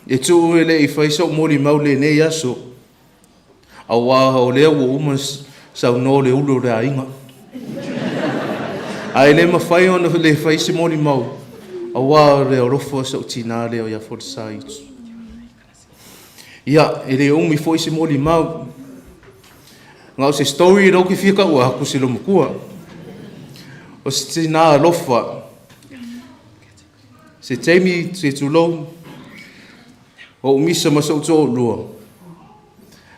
E tuu e le i fai so'u molimau i lenei aso, auā o lea ua uma saunoa le ulu o le aiga. Ae le mafai ona le fai se molimau, auā o le alofa o so'u tinā lea ia Folasa. Ia, e le umi foi se molimau. Na o se story lea ou te fia taua atu si loomatua. O se tinā alofa, se taimi se tulou, o ou misa ma so'u toalua,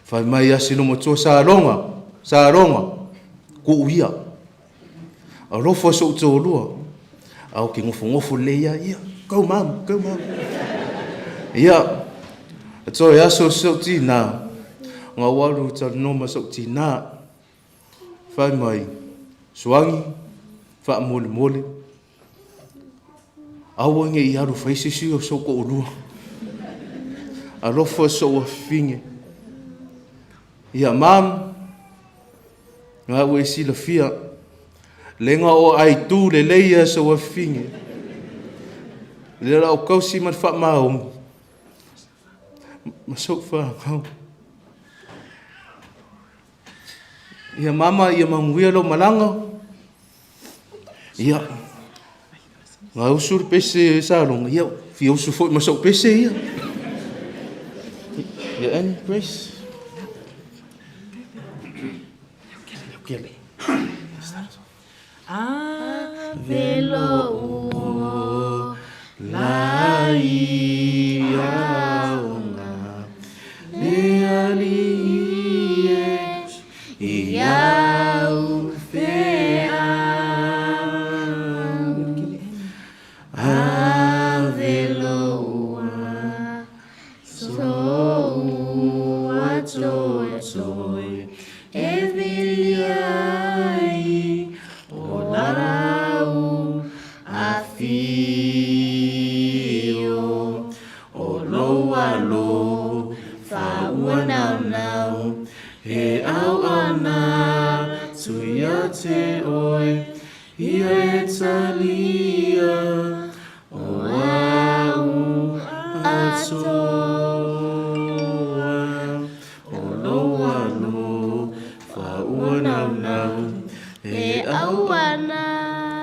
fai mai a si loomatua, “Saloga, Saloga, kuu ia.” Alofa so'u toalua, a ou te nofonofo lelei ia, ia, go mom, go mom. Ia, toe aso so'u tinā, na ou alu talanoa ma so'u tinā, fai mai, “Suagi, faamolemole, aua ne i alu fai se isi o sou toalua. Alofa sou afafine.” Ia, mam, na ua e silafia, lega o aitu lelei ia sou afafine. Lea la o tausi ma le faamaoni, ma sou fanau. Ia mama, ia manuia lou malaga. Ia, na usu le pese Saloga, ia, fia usu foi ma sou pese ia. Ia, Annie, Grace. Kele. Ave lou La ia ona le Alii e i au feau. Ave lou aso atoatoa e vili ai o lau afio o lou alofa ua naunau e auauna atu ia te oe ia e talia o au atoa o lou alofa ua naunau e auauna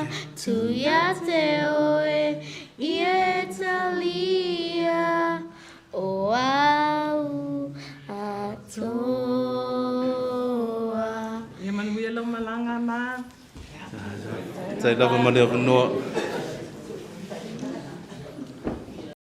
atu ia te oe ia e talia o au atoa. Ia manuia lau malaga ma. Tai lava ma le avanoa.